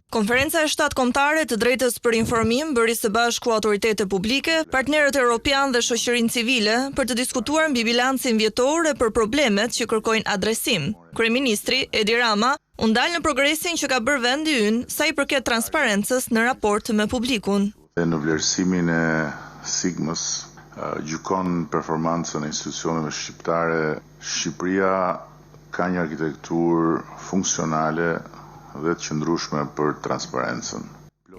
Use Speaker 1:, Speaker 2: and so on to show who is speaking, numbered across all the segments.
Speaker 1: Konferenca e shtatë kombëtare e të drejtës për informim bëri së bashku autoritete publike, partnerët europianë dhe shoqërinë civile për të diskutuar mbi bilancin vjetor e për problemet që kërkojnë adresim. Kryeministri, Edi Rama, u ndal në progresin që ka bërë vendi ynë sa i përket transparencës në raport me publikun.
Speaker 2: Në vlerësimin e SIGMës, gjykon performancën e institucioneve shqiptare, Shqipëria Ka një arkitekturë funksionale dhe të qëndrueshme për transparencën.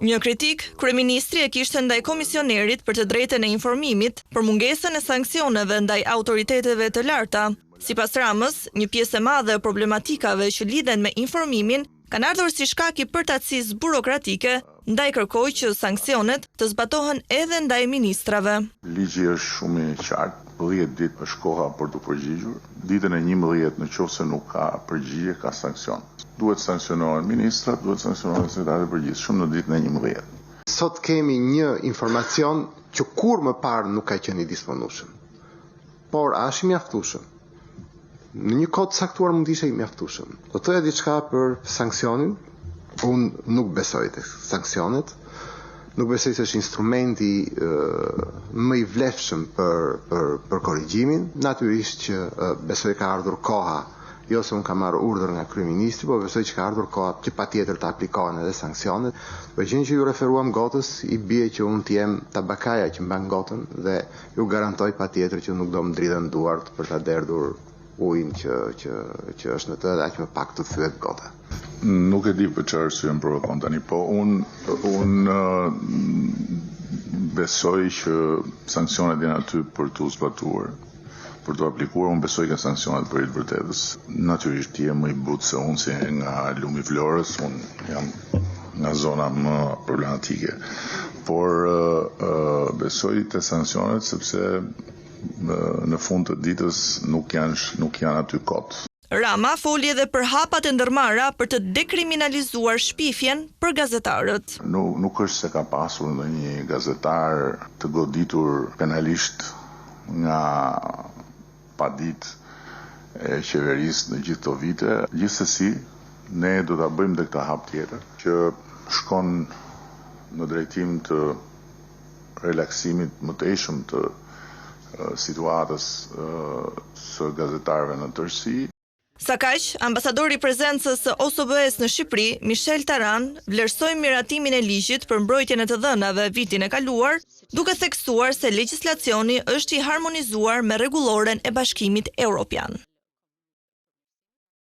Speaker 1: Një kritikë, kryeministri e kishte ndaj komisionerit për të drejtën e informimit për mungesën e sanksioneve ndaj autoriteteve të larta. Sipas Ramës, një pjesë e madhe e problematikave që lidhen me informimin kanë ardhur si shkak i përtacisë burokratike, ndaj kërkoi që sanksionet të zbatohen edhe ndaj ministrave.
Speaker 2: Ligji është shumë i qartë, 10 ditë është koha për t'u përgjigjur. Ditën e 11 në qoftë se nuk ka përgjigje, ka sanksion. Duhet të sanksionohen ministrat, duhet të sanksionohen sekretarët e përgjithshëm në ditën e 11.
Speaker 3: Sot kemi një informacion që kurrë më parë nuk ka qenë i disponueshëm. Por a është i mjaftueshëm? Në një kohë të caktuar mund të ishte i mjaftueshëm. Do të thoja diçka për sanksionin. Unë nuk besoj te sanksionet. Nuk besoj se është instrumenti më i vlefshëm për për për korrigjimin. Natyrisht që besoj ka ardhur koha, jo se unë kam marrë urdhër nga kryeministri, por besoj që ka ardhur koha që patjetër të aplikohen edhe sanksionet. Po qenë që iu referuam gotës, i bie që unë të jem tabakaja që mban gotën dhe Ju garantoj patjetër që nuk do më dridhen duart për ta derdhur ujin që që që është në të dhe aq më pak të thyhet gota.
Speaker 2: Nuk e di për çfarë arsye më provokon tani, po unë unë besoj që sanksionet janë aty për t'u zbatuar, për t'u aplikuar, unë besoj ke sanksionet për hir të vërtetës. Natyrisht ti je më i butë se unë si nga lumi i Vlorës, unë jam nga zona më problematike. Por besoj te sanksionet sepse në fund të ditës nuk janë nuk janë aty kot.
Speaker 1: Rama foli edhe për hapat e ndërmarra për të dekriminalizuar shpifjen për gazetarët.
Speaker 2: Nuk nuk është se ka pasur ndonjë gazetar të goditur penalisht nga paditë e qeverisë në gjithë këto vite. Gjithsesi, ne do ta bëjmë dhe këtë hap tjetër, që shkon në drejtim të relaksimit të mëtejshëm të situatës së gazetarëve në tërësi.
Speaker 1: Sakaq, ambasadori i prezencës së OSBE-së në Shqipëri, Michel Taran, vlerësoi miratimin e ligjit për mbrojtjen e të dhënave vitin e kaluar, duke theksuar se legjislacioni është i harmonizuar me rregulloren e Bashkimit Europian.